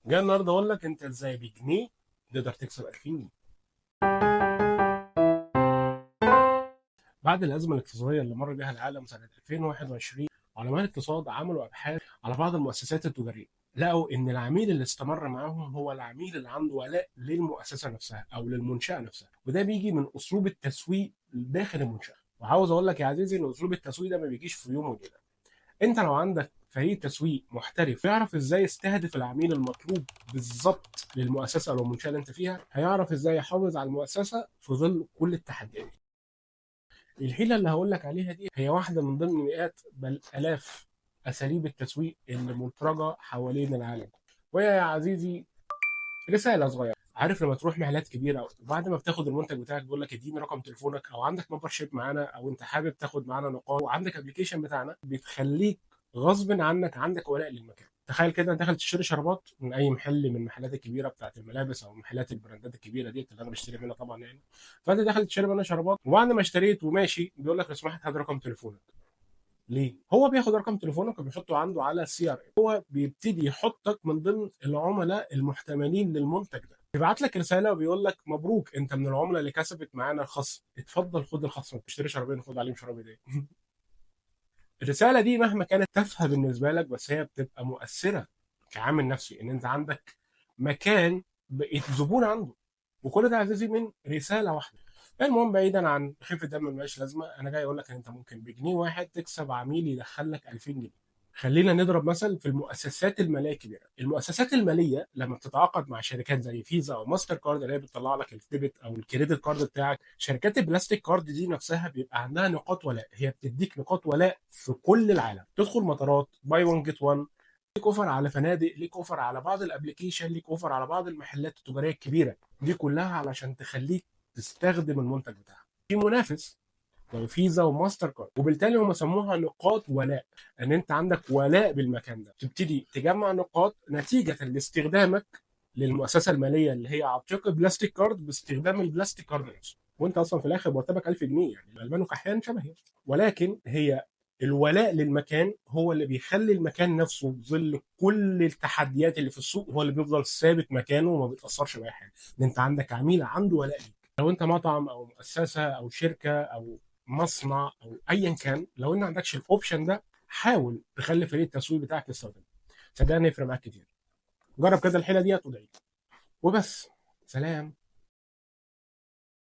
جاي النهارده اقول لك انت ازاي بجنيه تقدر تكسب 2000 جنيه. بعد الازمة الاقتصادية اللي مر بها العالم سنة 2021، علماء الاقتصاد عملوا ابحاث على بعض المؤسسات التجارية، لقوا ان العميل اللي استمر معاهم هو العميل اللي عنده ولاء للمؤسسه نفسها او للمنشاه نفسها، وده بيجي من اسلوب التسويق داخل المنشاة. وعاوز اقول لك يا عزيزي ان اسلوب التسويق ده ما بيجيش في يوم وليلة. انت لو عندك فريق تسويق محترف يعرف ازاي يستهدف العميل المطلوب بالظبط للمؤسسه او المنشاة اللي انت فيها، هيعرف ازاي يحافظ على المؤسسة في ظل كل التحديات. الحيلة اللي هقول لك عليها دي هي واحدة من ضمن مئات بل الاف اساليب التسويق اللي منترجه حوالين العالم. وهي يا عزيزي رسالة صغيرة. عارف لما تروح محلات كبيرة وبعد ما بتاخد المنتج بتاعك بيقول لك اديني رقم تليفونك، او عندك membership معانا، او انت حابب تاخد معانا نقاط، وعندك application بتاعنا بتخليك غصب عنك عندك ولاء للمكان. تخيل كده داخل تشتري شرابات من اي محل من المحلات الكبيرة بتاعت الملابس او محلات البراندات الكبيرة ديت اللي انا بشتري منها طبعا يعني. فانت داخل تشتري منها شرابات، وبعد ما اشتريت وماشي بيقول لك لو سمحت هات رقم تليفونك. ليه؟ هو بياخد رقم تليفونك وبيحطه عنده على ال CRM، هو بيبتدي يحطك من ضمن العملاء المحتملين للمنتج ده. بيبعت لك رسالة وبيقول لك مبروك انت من العملاء اللي كسبت معانا الخصم، اتفضل خد الخصم، ما تشتري شرابين خد عليهم شراب هديه. الرسالة دي مهما كانت تافهة بالنسبة لك بس هي بتبقى مؤثرة كعامل نفسي، ان انت عندك مكان بقيت زبون عنده، وكل ده يا عزيزي من رسالة واحدة. المهم بعيدا عن خفه دم ملهاش لازمه، انا جاي اقول لك ان انت ممكن بجنيه واحد تكسب عميل يدخل لك 2000 جنيه. خلينا نضرب مثل في المؤسسات المالية الكبيرة. المؤسسات المالية لما بتتعاقد مع شركات زي فيزا او ماستر كارد اللي هي بتطلع لك ال debit او ال credit card بتاعك، شركات ال plastic card دي نفسها بيبقى عندها نقاط ولاء، هي بتديك نقاط ولاء في كل العالم. تدخل مطارات buy 1 get 1، ليك offer على فنادق، ليك offer على بعض ال application، ليك offer على بعض المحلات التجارية الكبيرة، دي كلها علشان تخليك تستخدم المنتج بتاعها. في منافس زي فيزا وماستر كارد، وبالتالي هم سموها نقاط ولاء، ان انت عندك ولاء بالمكان ده، تبتدي تجمع نقاط نتيجة لاستخدامك للمؤسسه المالية اللي هي عطيك plastic card باستخدام ال plastic card نفسه، وانت اصلا في الاخر مرتبك 1000 جنيه يعني الالمان وكحيان شبهي. ولكن هي الولاء للمكان هو اللي بيخلي المكان نفسه بظل كل التحديات اللي في السوق هو اللي بيفضل ثابت مكانه وما بيتاثرش باي حاجة، ان انت عندك عميل عنده ولاء ليك. لو انت مطعم او مؤسسة او شركة او مصنع او ايا كان، لو انت ما عندكش ال option ده حاول تخلي فريق التسويق بتاعك يستخدمه، صدقني يفرق معاك كتير. جرب كده الحيلة دي وادعي لي. وبس، سلام.